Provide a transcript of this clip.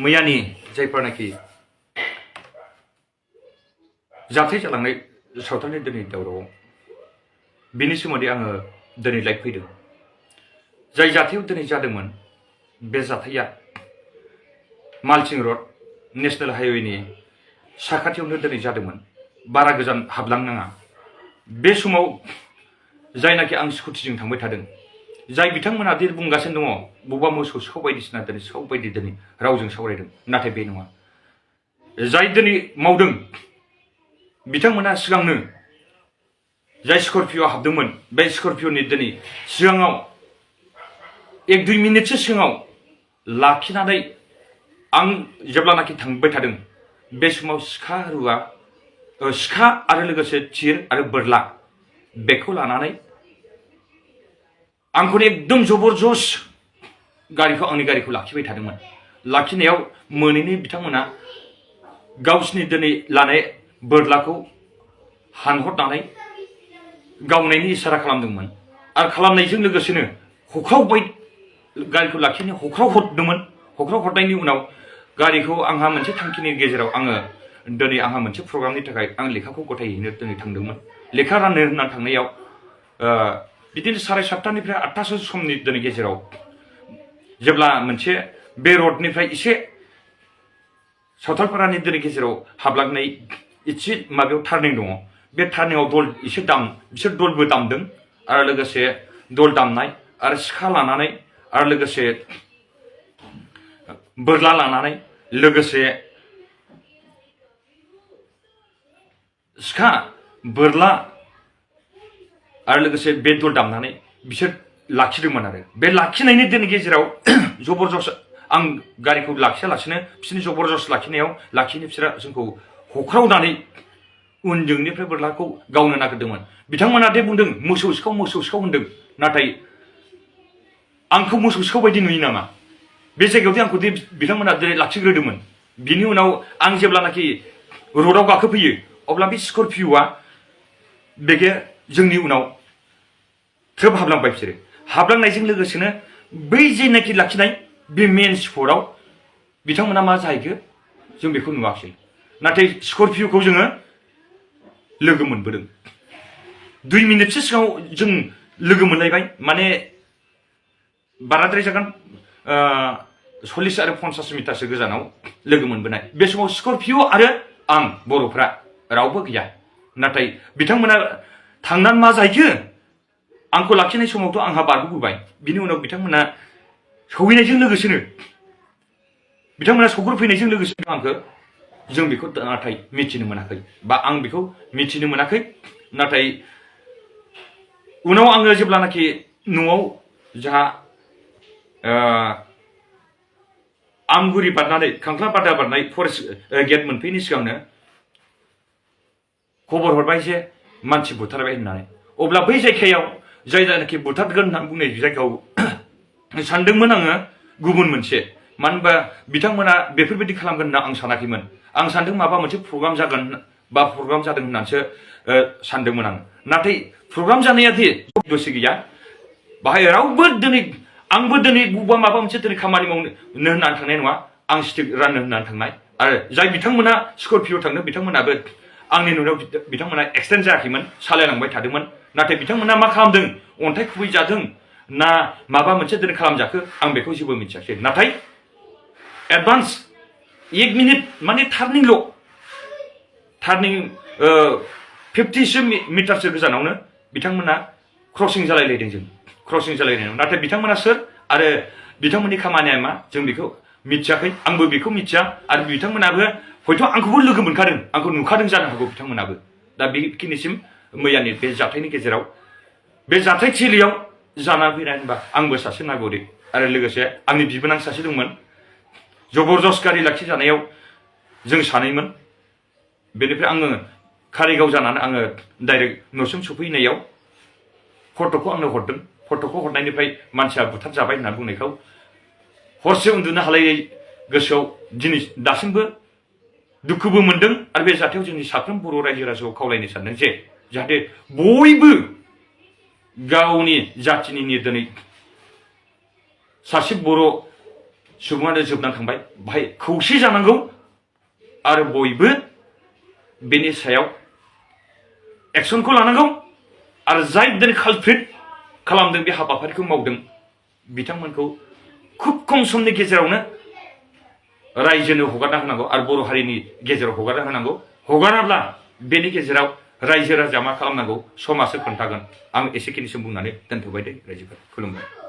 मैयानि जायफोरनाखि जाथाय जालांनाय सावथालनि दिनै दावराव बेनि सोमोन्दै आङो दिनै लाइभ फैदों। जाय जाथायाव दिनै जादोंमोन बे जाथाया मालसिं रड नेशनेल हाइवेनि साखाथियावनो दिनै जादोंमोन। बारा गोजान हाबलांनाङा। बे समाव जायनाखि आं स्कुटिजों थांबाय थादों, जाय बिथांमोना दि बुंगासिनो दङ बबेबा मोसौ सिखाव बायदिसिना दिनै सिखाव बायदि दिनै रावजों सावरायदों, नाथाय बे नङा। जाय दिनै मावदों बिथांमोना सिगांनो जाय स्कर्पिअ हाबदोंमोन बे स्कर्पिअनि दिनै सिगाङाव 1-2 मिनिटसो सिगाङाव लाखिनानै आं जेब्लानाखि थांबाय थादों बे समाव सिखा आरो लोगोसे थिर आरो बोरला बेखौ लानानै आंखौनो एकदम जबरदस्त आंनि गारिखौ लाखिबाय थादोंमोन। लाखिनायाव मोनैनि बिथांमोना गावसिनि दिनै लानाय बोरलाखौ हानहरनानै गावनायनि इसारा खालामदोंमोन आरो खालामनायजों लोगोसेनो हख्रावबाय गारिखौ लाखिनो हख्राव हरदोंमोन। हख्राव हरनायनि उनाव गारिखौ आंहा मोनसे थांखिनि गेजेराव आङो दिनै आंहा मोनसे प्रग्रामनि थाखाय आं लेखाखौ गथायहैनो दिनै थांदोंमन। लेखा राननो होननानै थांनायाव बिदिनो 7:30निफ्राय 8टासो समनि दिनै गेजेराव जेब्ला मोनसे बे रडनिफ्राय एसे सावथालपारानि दिनै गेजेराव हाबलांनाय एसे माबायाव टार्निं दङ। बे टार्निंआव बिसोर दलबो दामदों आरो लोगोसे दल दामनाय आरो सिखा लानानै आरो लोगोसे बोरला लानानै लोगोसे सिखा बोरला आरो लोगोसे बे दल दामनानै बिसोर लाखिदोंमोन। आरो बे लाखिनायनि दिनै गेजेराव जबरदस्त आं गारिखौ लाखियालासिनो बिसोरनि जबरदस्त लाखिनो बिसोरा जोंखौ हख्रावनानै उनजोंनिफ्राय बोरलाखौ गावनो नागिरदोंमोन। बिथांमोना दे बुंदों मोसौ सिखाव होनदों, नाथाय आंखौ मोसौ सिखाव बायदि नुयो नामा? बे जायगायावदि आंखौ बिथांमोना दिनै लाखिग्रोदोंमोन। बिनि उनाव आं जेब्लानाखि रडआव गाखोफैयो अब्ला बे स्कर्पिअ'आ बेगे जोंनि उनाव थ्रोब हाबलांबाय। बिसोरो हाबलांनायजों लोगोसेनो बै जेनाखि लाखिनाय बे मेन स्पटआव बिथांमोना मा जाहैखो जों बेखौ नुवाखिसै। नाथाय स्कर्पिअ'खौ जोङो लोगो मोनबोदों। 2 मिनिटसो सिगाङाव जों लोगो मोनलायबाय। माने बाराद्राय जागोन 40 आरो 50 मिटारसो गोजानाव लोगो मोनबोनाय। बे समाव स्कर्पिअ आरो आं बर'फ्रा रावबो गैया। नाथाय बिथांमोना थांनानै मा जाहैखो आंखौ लाखिनाय समावथ' आंहा बारग'बोबाय। बिनि उनाव बिथांमोना सौहैनायजों लोगोसेनो बिथांमोना सौग्रोफैनायजों लोगोसेनो आंखौ जों बेखौ नाथाय मिथिनो मोनाखै बा आं बेखौ मिथिनो मोनाखै। नाथाय उनाव आङो जेब्लानाखि न'आव जोंहा आमगुरि बारनानै खांख्ला बादा बारनाय फरेस्ट गेट मोनफैनायनि सिगांनो खबर हरबाय जे मानसि बुथारबाय होननानै। अब्ला बै जायगायाव जायनाखि बुथारगोन होननानै बुंनाय जायगायाव सानदोंमोन आङो गुबुन मोनसे। मानो होनबा बिथांमोना बेफोरबायदि खालामगोन होनना आं सानाखैमोन। आं सानदों माबा मोनसे प्रग्राम जागोन बा प्रग्राम जादों होननानैसो सानदोंमोन आं। नाथाय प्रग्राम जानाया दि दसे गैया, बाहाय रावबो दिनै आंबो दिनै बबेबा माबा मोनसे दिनै खामानि मावनो होननानै थांनाय नङा। आं स्टिक राननो होननानै थांनाय। आरो जाय बिथांमोना स्कर्पिअ थांदों बिथांमोनाबो आंनि नुनायाव बिथांमोना एक्सिडेन्ट जायाखैमोन, सालायलांबाय थादोंमोन। नाथाय बिथांमोना मा खालामदों अन्थाइ खुबैजादों ना माबा मोनसे दिनै खालामजाखो आं बेखौ जेबो मिथियाखै। नाथाय एडभान्स 1 मिनिट माने टार्निं 50सो मिटारसो गोजानावनो बिथांमोना क्रसिं जालायलायदों। नाथाय बिथांमोना सोर आरो बिथांमोननि खामानिया मा जों बेखौ मिथियाखै। आंबो बेखौ मिथिया आरो बिथांमोनाबो हयथ' आंखौबो लोगो मोनखादों, आंखौ नुखादों जानो हागौ बिथांमोनाबो। दा बेखिनिसिम मैयानि बे जाथायनि गेजेराव बे जाथाय थिलियाव जानानै फैनाय होनबा आंबो सासे नागरिक आरो लोगोसे आंनि बिबोनां सासे दंमोन। जबरदस्त गारि लाखिजानायाव जों सानैमोन। बेनिफ्राय आङो कारिगाव जानानै आङो डाइरेक्ट न'सिम सफैनायाव फट'खौ आंनो हरदों। फट'खौ हरनायनिफ्राय मानसिया बुथारजाबाय होनना बुंनायखौ हरसे उन्दुनो हालायै गोसोआव दिनै दासिमबो दुखुबो मोनदों। आरो बे जाथायाव जोंनि साफ्रोम बर' रायजो राजाखौ खावलायनो सानदों जे जाहाथे बयबो गावनि जाथिनि दिनै सासे बर' सुबुङानो जोबनानै थांबाय बाहाय खौसे जानांगौ आरो बयबो बेनि सायाव एक्सनखौ लानांगौ आरो जाय दिनै कालप्रिट खालामदों बे हाबाफारिखौ मावदों बिथांमोनखौ खुब खम समनि गेजेरावनो रायजोनो हगारना होनांगौ आरो बर' हारिनि गेजेराव हगारना होनांगौ हगाराब्ला बेनि गेजेराव रायजो राजा मा खालामनांगौ समाजो खोन्थागोन आं एसेखिनिसिम बुंनानै दोनथ'बाय दे रायजोफोर खुलुमबाय